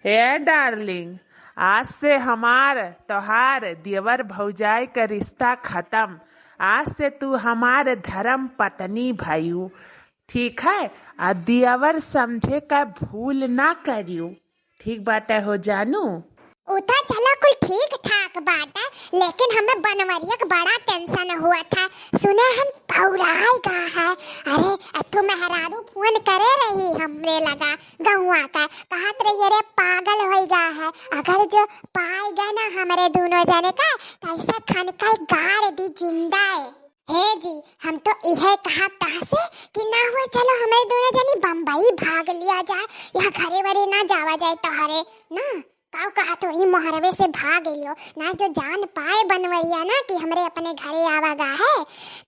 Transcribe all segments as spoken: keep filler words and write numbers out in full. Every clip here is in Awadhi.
ए डार्लिंग, आज से हमार तोहार देवर भौजाई का रिश्ता खतम। आज से तू हमार धर्म पत्नी भयू, ठीक है? आ देवर समझे का भूल ना करियो, ठीक बाटे हो जानू? उ त चलो कुल ठीक ठाक बाटे, लेकिन हमें बनवरिया के बड़ा tension हुआ था। सुने हम पौराई गा है। अरे, अथु मेहरारू फोन करे रही हमरे लगा, गौवा का, कहत रही, "अरे पागल होई गा है, अगर जो पाए गए ना हमरे दोनों जने का, तो ऐसा खनकाई गाड़ दी जिंदा है।" हे जी, हम तो इहे कहब तहसे कि ना हुए, चलो हमरे दोनों जनी बम्बई भाग लिया जाए, यहाँ घरे वरे ना जावा जाए तोहरे, ना? काऊ कहत हो, ई मोहरवे से भाग लियो, ना जो जान पाए बनवरिया ना कि हमरे अपने घरे आवा गा है,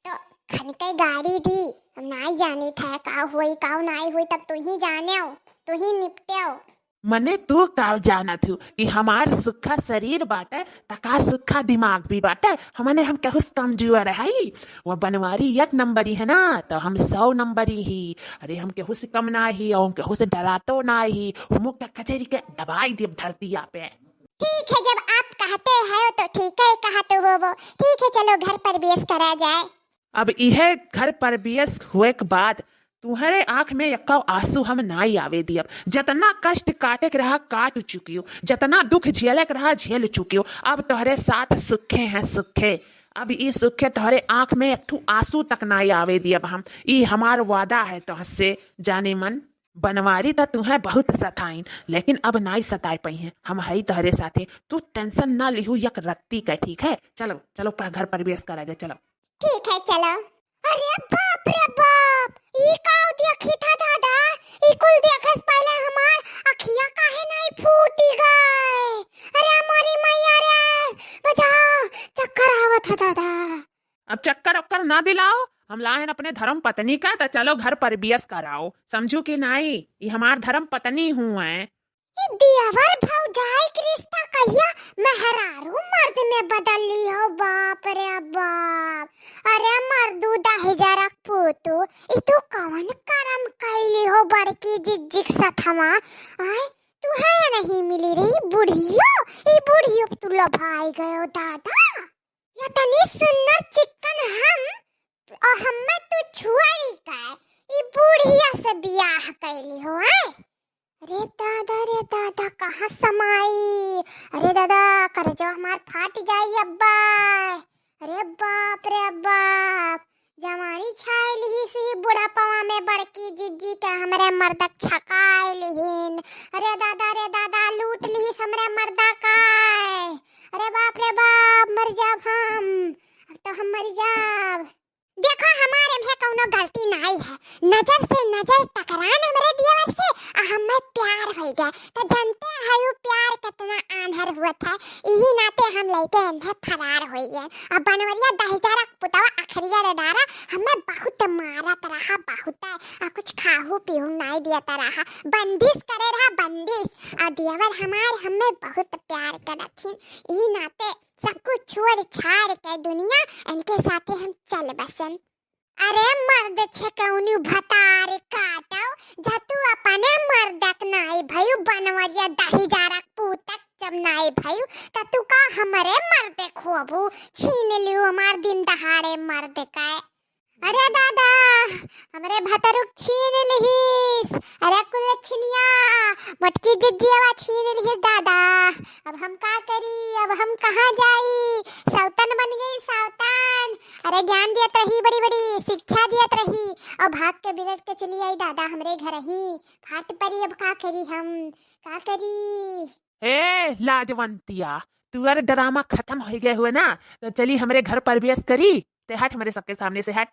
तो खनके गाड़ी दी। हम नाई जानी था का होई, काऊ नाई होई, तब तू ही जाने हो, तू ही निपटे हो। मने तू का जानत हू कि हमार सुखा शरीर बाटे, त का सुखा दिमाग भी बाटे? हमने हम केहू से कमजोर हई? वो बनवारी एक नंबरी है ना, तो हम सौ नंबरी ही। अरे हम केहू से कम ना ही, और केहू से डरातो ना ही। वो मुक्का कचेरी के दबाई देब धरतिया पे। ठीक है, जब आप कहते हो तो ठीक है, कहते हो वो। ठीक है, चलो घर प्रवेश करा जाए। अब इहे घर प्रवेश हुए के बाद तुहरे आँख में यक्का आंसू हम नाई आवे दियब। जतना कष्ट काटे के रहा काट चुकियो, जतना दुख झेले के रहा झेल चुकियो। अब तोहरे साथ सुखे हैं सुखे। अब ई सुखे तोहरे आँख में एक ठू आंसू तक नाई आवे दियब हम। ई हमार वादा है तोहसे जाने मन। बनवारी त तुहें बहुत सताइन, लेकिन अब नाई सताए पइहें। हम हई तोहरे साथे, तू tension ना लिहू एक रत्ती का, ठीक है? चलो, चलो, प-, घर प्रवेश करा जाए, चलो। ठीक है, चलो। अरे बाप रे बाप, ई काऊ देखी था दादा, ई कुल देखे से पहले हमार अखिया काहे नहीं फूटी गए? अरे मोरी मैया रे, बचाओ, चक्कर आवत है दादा। अब चक्कर उक्कर ना दिलाओ, हम लाएन अपने धर्म पत्नी का, तो चलो घर प्रवेश कराओ, समझू कि नाई, ई हमार धर्म पत्नी हुए। ई देवर भौजाई के रिश्ता कहिया मेहरारू मर्द में बदल ली हो, बाप रे बाप। अरे मर्दू दहिजरक पूतू, ई तू कवन करम कैली हो बड़की जिज्जिक सथवा? आय, तू है नहीं मिली रही बुढ़ियो, ई बुढ़ियो तू लभाई गयो दादा। यतनी सुन्नर चिक्कन हम, और हम्मे तू छुआई का, ई बुढ़िया से बियाह कैली हो, हैं? अरे दादा, रे दादा, कहाँ समाई? अरे दादा, करेजो हमार फाट जाई अब्बा। अरे बाप रे बाप, जवानी छाए लिहिस ही बुढ़ापवा में बड़की जिज्जी के हमरे मर्दक छकाए लिहिन। अरे दादा, रे दादा, लूट लिहिस हमरे मर्दा का। अरे बाप रे बाप, मर जाब हम, अब तो हम मर जाब। देखो, हमारे में कौनो गलती नाई है, नजर से नजर टकरान हमरे देवर से, आ हमें प्यार होई गया। तो जानते हैं वो प्यार कितना आन्हर हुआ था, यही नाते हम लेके इन्हें फरार होई गए। अब बनवरिया दहिजरा पुतवा अखरिया रे डारा, हमें बहुत मारत रहा, बहुत है, आ कुछ खाहू पीहू नाई दियत रहा, बंदिश करे रहा, बंदिश। आ देवर हमार हमें बहुत प्यार करथिन, यही नाते सब कुछ छोड़ छाड़ के दुनिया इनके साथे हम चल बसन। अरे मर्द छेकौनी भतार काटो, जा तू अपने मर्दक नाई भयू, बनवरिया दहिजरक पूतक जब नाई भयू, त तू का हमरे मर्द खोबू? छीन लियो हमार दिन दहाड़े मर्द का। अरे दादा, हमरे भतरुक छीन लिहिस। अरे कुलछिनिया, मोटकी जिज्जियावा छीन लिहिस दादा। अब हम का करी, अब हम कहाँ जाई? सौतन बन गई, सौतन। अरे ज्ञान दियत रही, बड़ी बड़ी शिक्षा दियत रही, और भाग के बिरट के चली आई दादा हमरे घर ही। फाट परी, अब का करी हम, का करी? ए लाजवंतिया, तू अरे ड्रामा खत्म हो गए हुए ना, तो चली हमरे घर प्रवेश करी। ते हट हमरे सबके सामने से, हट।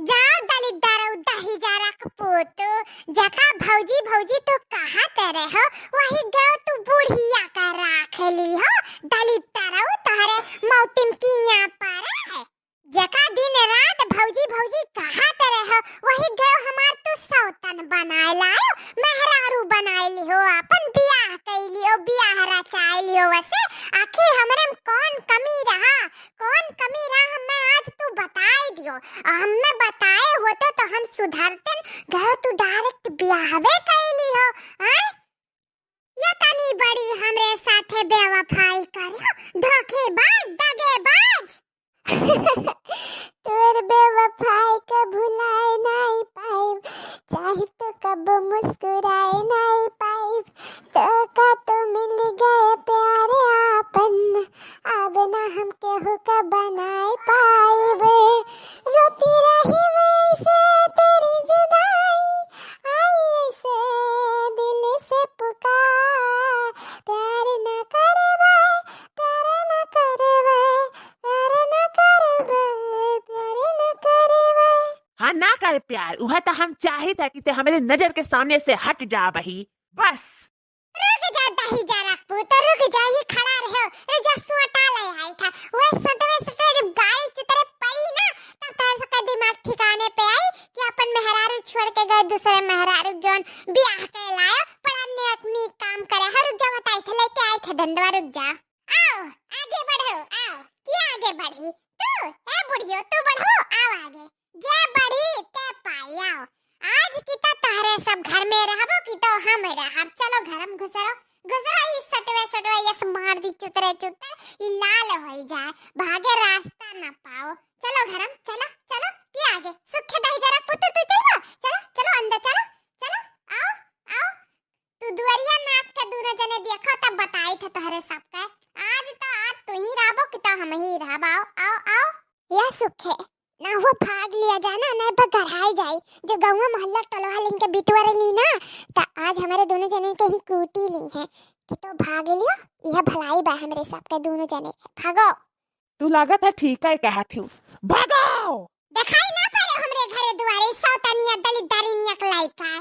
जा दलिद्दर दहिजरक पूतू, जका भौजी भौजी तू कहत रहो, वही गयो तू बुढ़िया का राख ली हो। दलिद्दर तोहरे मौतिम किया पर है। जका दिन रात भौजी भौजी कहत रहो, वही गयो हमार तू सौतन बनाए लायो, मेहरारू बनाए लिहो, आपन बियाह कैलियो, बियाह रचाए लियो। वसे आखिर हमरे में कौन कमी रहा, कौन कमी रहा, हमें आज तू बताए दियो। और हमें बताए होते तो हम सुधरतन, गयो तू direct बियाहवे कैली हो, हैं? या तनी बड़ी हमरे साथे बेवफाई करियो, धोखेबाज, दगेबाज। तोर बेवफाई के भुलाए नाई पाइब, चाहे तो कब मुस्कुराए नाई पाइब। तो का तो मिल गए प्यार आपन, अब ना हम केहू का बनाए पाइब। रोती रही वैसे तेरी जुदाई, आई ऐसे दिल से पुकार। प्यार ना करबे, प्यार ना करबे, प्यार ना करबे, प्यार ना करबे। हाँ, ना कर प्यार, उहे तो हम चाहित है कि ते हमरे नजर के सामने से हट जा बही, बस। रुक जा दहिजरा पूत, रुक जा, ये खड़ा रहो। ए जा सोटा ले आई था, वह सटवे सटवे जब गाड़ी चुतरे पड़ी ना, तब तोहरे सबका दिमाग ठिकाने पे आई कि अपन मेहरारू छोड़ के गए दूसरे मेहरारू जौन बियाह के लायो, बड़ा नेक नीक काम करे। हाँ, रुक जा, बताई थे, लेके आई थे डंडवा, रुक जा। आओ, आगे बढ़ो, आओ। क्या आगे बढ़ी? तू, ए बुढ़ियो, तू बढ़ो, आओ आगे। जे बढ़ी, ते पाई, आओ। आज की तो तोहरे सब घर में रहबो, की तो हम रहब। चलो घर में घुसरो, घुसरो, ई सटवे सटवे यस मार दी चुतरे चुतर, ई लाल होई जाए, भागे रास्ता ना पाओ। चलो घर में, चलो, चलो, के आगे? सुखे दहिजरा पुत, तू चलबो? चलो, चलो अंदर चलो, चलो, आओ, आओ। तू दुआरिया नाक के दूनो जने देखो, तब बताई थे तोहरे सबके। आज तो, आज तू ही रहबो कि तो हम ही रहब। आओ, आओ, आओ। या सुखे, ना वो भाग लिया जाना, नहीं बा गढ़ाई जाई। जो गौवा मोहल्ला टोलवा लिन के बिटुआ रही ना, तो आज हमारे दूनो जने के ही कूटी ली है कि तो भाग लियो, यह भलाई बा हमरे सबके दूनो जने के। भागो। तू लागत है ठीक है कहत हूँ। भागो। देखाई ना पड़े हमरे घरे दुआरे, सौतनिया दलित दारिनिया के लइका।